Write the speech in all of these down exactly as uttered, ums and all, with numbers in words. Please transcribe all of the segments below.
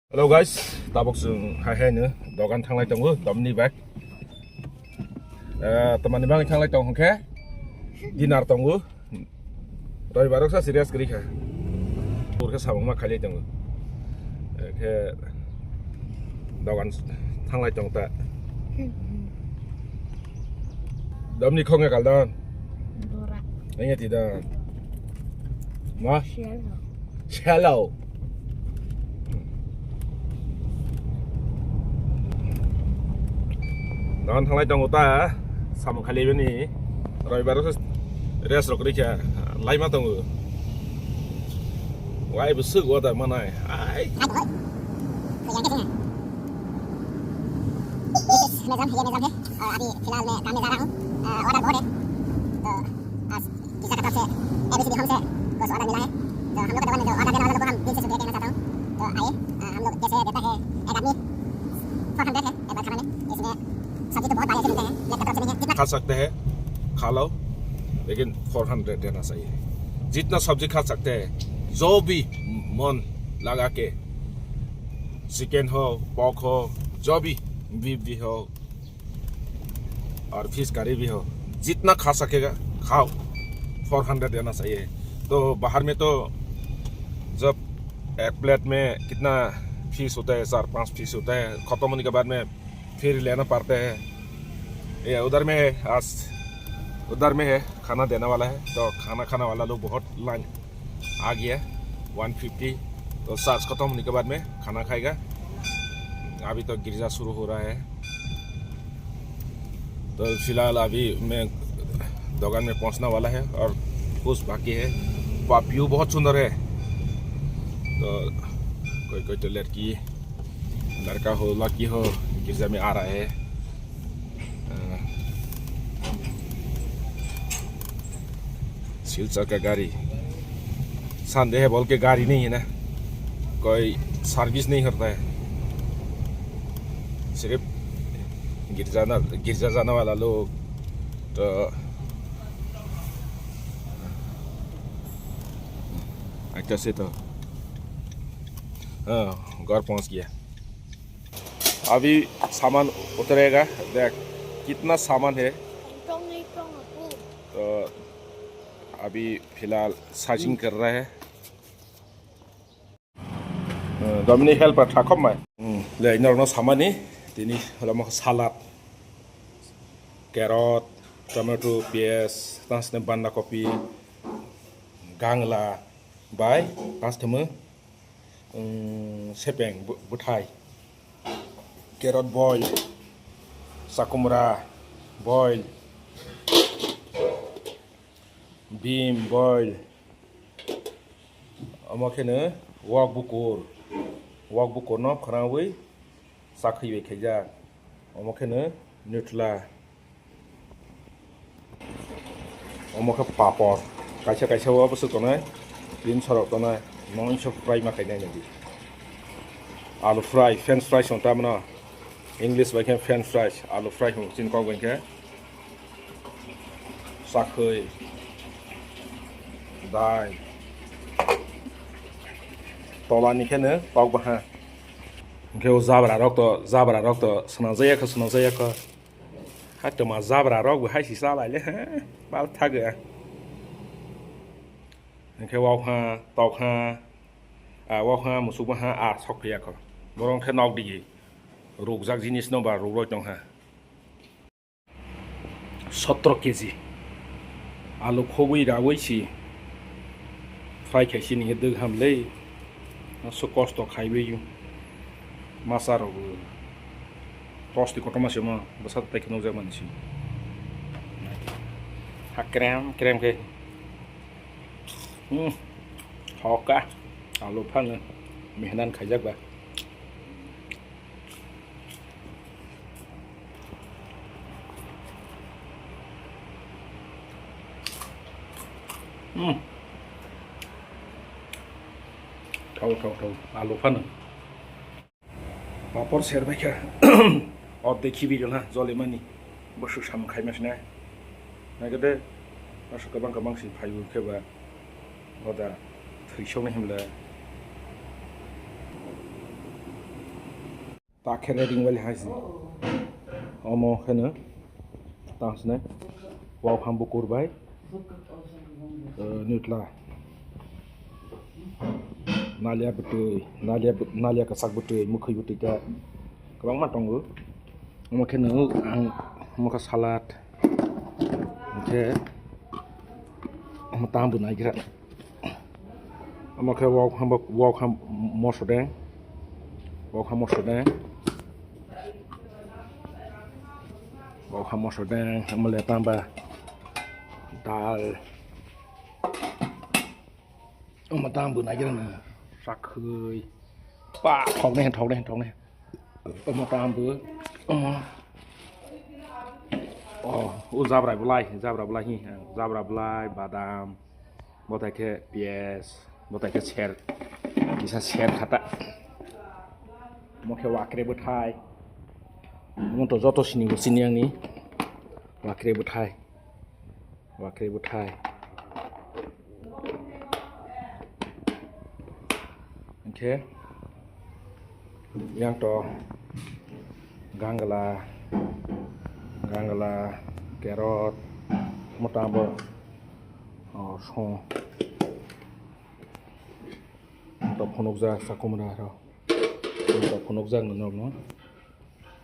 Hello guys, tabuk chwng hai hai no dogan thanglai tongo, domni bag. Eh, tamani bagwi thanglai tong hwnkhe dinner tongo. Roibar rok sa serious kwrwi kha. Pur khe samung ma khailai tongo. Eh, khe dogan thanglai tong ta. Domni khonge kaldon. Bora. Nanya tidak. Ma? Shallow. Shallow. Dogan thanglai tongo ta, samung khailai bini. Roibar rest rok rikha, laima tongo. Wai bwswk order manai. Ai. This is Amazon, ये Amazon है और अभी फिलहाल मैं काम में जा रहा हूँ। अ, ऑर्डर बहुत है, तो आज किसी का तरफ से एबीसीडी होम से कुछ ऑर्डर मिला है, तो हम लोग के दुकान में जो ऑर्डर देने वाला लोग को हम दिल से शुक्रिया कहना चाहता हूँ। तो आइए, अ, हम लोग जैसे देता है एक आदमी फोर हंड्रेड है एक बार खाना में, इसमें सब्जी तो बहुत बढ़िया से मिलते हैं, प्लेट का तरफ से नहीं है, जितना खा सकते हैं खा लो, लेकिन फोर हंड्रेड देना चाहिए। जितना सब्जी खा सकते हैं, जो भी मन लगा के, चिकन हो, पोर्क हो, जो भी, बीफ भी हो, और फिश करी भी हो, जितना खा सकेगा खाओ, फोर हंड्रेड देना चाहिए। तो बाहर में तो जब एक प्लेट में कितना पीस होता है, चार पांच पीस होता है, खत्म होने के बाद में फिर लेना पड़ता है। ये उधर में है, आज उधर में है, खाना देने वाला है, तो खाना खाने वाला लोग बहुत लाइन आ गया, वन फिफ्टी। तो चार्ज खत्म होने के बाद में खाना खाएगा। अभी तो गिरजा शुरू हो रहा है। तो फिलहाल अभी मैं दुकान में पहुंचने वाला है और कुछ बाकी है। वा-, व्यू बहुत सुंदर है। तो कोई कोई तो लड़की, लड़का हो, लड़की हो, गिरजा में आ रहा है। अ, सिल्चर का गाड़ी, संडे है बोल के गाड़ी नहीं है ना, कोई सर्विस नहीं करता है, सिर्फ गिरजा ना, गिरजा जाने वाला लोग। तो अच्छा से तो, हाँ, घर पहुंच गया। अभी सामान उतरेगा, देख कितना सामान है। तो अभी फिलहाल चार्जिंग कर रहा है। Domini helper thakhom mai. Le norno samani tini holamo salad, carrot, tomato, piyaj, tansne banda kopi, gangla, bai, tansne sepeng bwthai, carrot boil, sakumra boil, bean boil, omo kheno wak bukur, wak bukurno khwraui chakhwi bai khaijak, omo kheno nutla. Omo khe papor. Kaisa kaisa o bwswk tongnai, tin sorok tongnai, noinso fry ma khainai nadi. Alu fry, french fries hwn tamno. English bai khe french fries, alu fry hwn chini kok bai khe. Chakhwi, dai. Tola ni khe no tok baha. Hwnkhe o jabra rok to, jabra rok to swnamjak ya kho, swnamjak ya kho. Hai twma jabra rok bo hai si cha lai le, he, bal thago. Hwnkhe wak ha, tok ha, a wak ha, musuk ha, a sok phiya kho. Borok khe nok digi rukjak jinis no ba rukroi tong ha. Sotro keji alu khogwi raui si fry khai sini dwg ham le. Aswk kosto khaiwi masa rok bo tosti kotorma se ma bwsa tai khe nukjak mani si. Ha krem krem khe. Hmm. Hoka alu phano mehnat khaijak ba. Hmm. Thau, thau, thau. Alu phano. Papor serbai kha. Ordek khibi rwna jolimani. Bwswk samung khaima sina. Naikhe de, aswk kwbang kwbang si phaibo khe ba. Oda thwisokni himle. Ta khe ready wali hai se. Omo khe no tang sne. Wao ham bukur bai. Eh, nutla. Nalia bwtwi, nalia bw-, nalia kwchak bwtwi, mwkhwi bwtwi ta kwbangma tongo. Omo khe no ang omo khe salad. Hwnkhe omo tamo bo naigra. Omo khe wao ham, wao ham moso deng. Wao ham moso deng. Wao ham moso deng. Omo le tamba dal. Omo tamo bo naigra na. Sakhwi. Pa, thok ne, thok ne, thok ne. Omo tamo bo. Omo. Oh, o jabra bwlai, jabra bwlai hi, jabra bwlai, badam, botai khe piyaj, botai khe ser, kisa ser khata. Omo khe wakre bwthai. Omo to joto sini bo sini ani wakre bwthai. Wakre bwthai. Hwnkhe yang to gangla, gangla, carrot, mota bo, oh, song. To phunukjak sakumra ro. To phunukjak no nokno.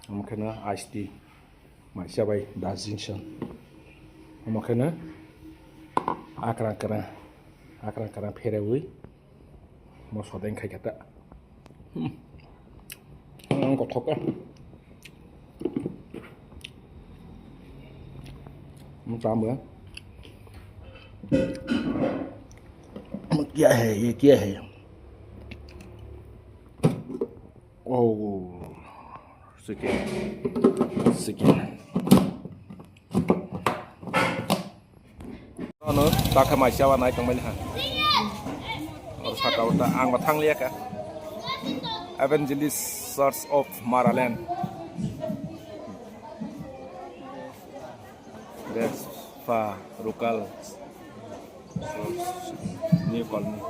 Omo khe no iced tea. Maisa bai Darjeeling son. Omo khe no akrang krang, akrang krang pherewi mo sodeng khai khe ta. Hmm. Ang kothok ka. Mo tamo. Mo kya hai, ye kya hai? Oh, chicken. Chicken. Ano, takha mai siawa nai tongmani ha. Or saka uta, ang ma thang liya ka. Evangelist Church of Maraland. Desfa Rukal. New Colony.